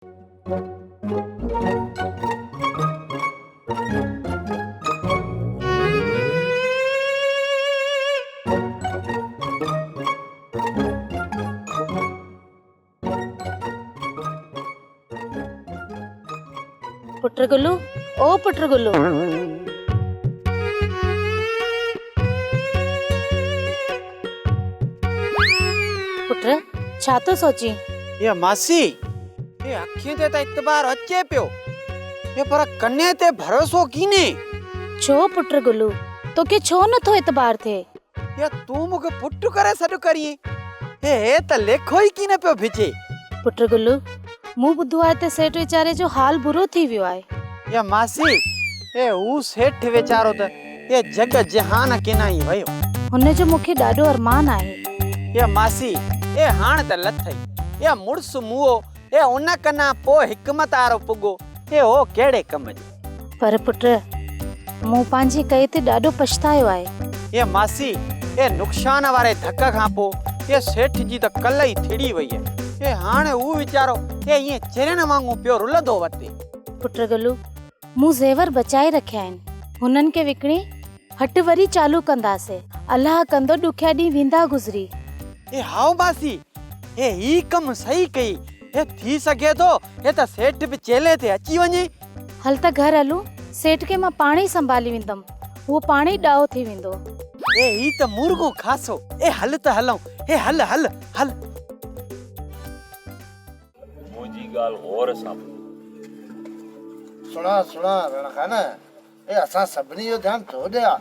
پٽ گلو، او پٽ گلو. پٽ، ڇا ٿو سوچين؟ اي ماسي، اي اکين تي ته اعتبار اچي پيو، اي پر ڪني تي ڀروسو ڪينهي. ڇو پٽ گلو، توکي ڇو نٿو اعتبار ٿئي؟ اي تون مون کي پٽ ڪري سڏ ڪرين، اي هي ته ليکو ئي ڪينه پيو ڀڄي. پٽ گلو، مون ٻڌو آهي ته سيٺ ويچاري جو حال برو ٿي ويو آهي. اي ماسي، اي هو سيٺ ويچارو ته اي جڳ جهان ڪينائي ويو. هن جو مون کي ڏاڍو ارمان آهي. اي ماسي، اي هاڻ ته لٿئي. اي مڙس موئو، اي ان ڪنا پوء حڪمت آرو پڳو، اي هو ڪهڙي ڪم جو. پر پٽ، مون پنهنجي ڪئي تي ڏاڍو پڇتايو آهي. اي ماسي، اي نقصان واري ڌڪ کان پوء اي سيٺ جي ته ڪل ئي ٿڙي وئي آهي. اي هاڻ هو ويچارو اي ائين چرين وانگون پيو رلندو وتي. پٽ گلو، مون زيور بچائي رکيا آهن. هنن کي وڪڻي هٽ وري چالو ڪنداسين. الله ڪندو ڏکيا ڏينهن ويندا گذري. اي هائو ماسي، اي هي ڪم صحيح ڪيئي. اي ٿي سگهي ٿو اي ته سيٺ به چيلي تي اچي وڃي. هل ته گهر هلون، سيٺ کي مان پاڻ ئي سنڀالي ويندم، هو پاڻ ئي ڏاهو ٿي ويندو. اي هي ته مورڳو خاصو، اي هل ته هلون، اي هل هل هل. منهنجي ڳالهه غور سان ٻڌ. سڻا سڻا رڻ خان، اي اسان سڀني جو ڌيان تو ڏي آ.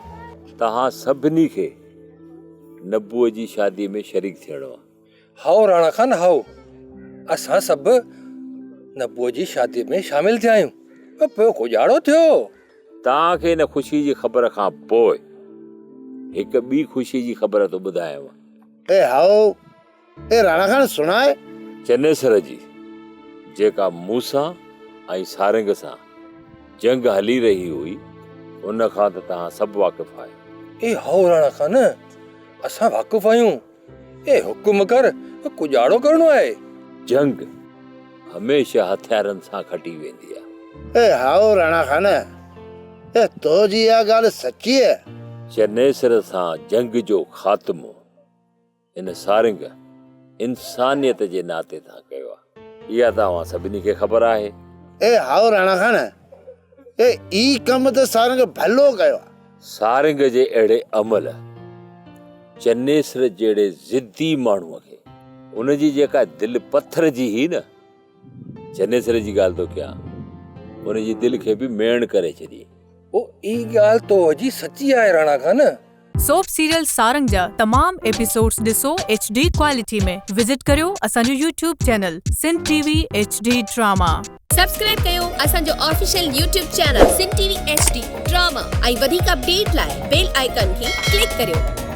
توهان سڀني کي نبوء جي شاديء ۾ شريڪ ٿيڻو آ. هائو راڻا خان هائو، اسان سڀ نبوء جي شاديء ۾ شامل ٿيا آهيون. پوء ڪوڄاڙو ٿيو. توهان کي ان خوشيء جي خبر کان پوء هڪ ٻي خوشيء جي خبر ٿو ٻڌايانو. اي هائو، اي راڻا خان سڻاء. چنيسر جي جيڪا مون سان ۽ سارنگ سان جنگ هلي رهي هئي، ان کان ته توهان سڀ واقف آهيو. اي هائو راڻا خان، اسان واقف آهيون. اي حڪم ڪر، ڪڄاڙو ڪرڻو آهي. جنگ هميشه هٿيارن سان کٽي ويندي آهي. اي هائو راڻا خان، اي تو جي اها ڳالهه سچي آهي. چنيسر سان جنگ جو خاتمو هن سارنگ انسانيت جي ناتي سان ڪيو آهي. اها ته اوهان سڀني کي خبر آهي. اي هائو راڻا خان، اي هي ڪم ته سارنگ ڀلو ڪيو آهي. سارنگ جي اهڙي عمل چنيسر جهڙي ضدي ماڻهوء کي ان جي جيڪا دل پٿر جي هئي نه، چنيسر جي ڳالهه ٿو ڪيان، ان جي دل کي به ميڻ ڪري ڇڏي. او اي ڳالهه تو جي سچي آهي راڻا خان. سوپ سيريل سارنگ جا تمام ايپيسوڊس ڏسو ايڇ ڊي ڪوالٽي ۾ وزٽ ڪريو اسان جو YouTube channel Sindh T V H D drama. Subscribe ڪيو اسان جو official YouTube channel Sindh T V H D drama ۽ وڌيڪ اپڊيٽ لاء بيل آئيڪان کي ڪلڪ ڪريو.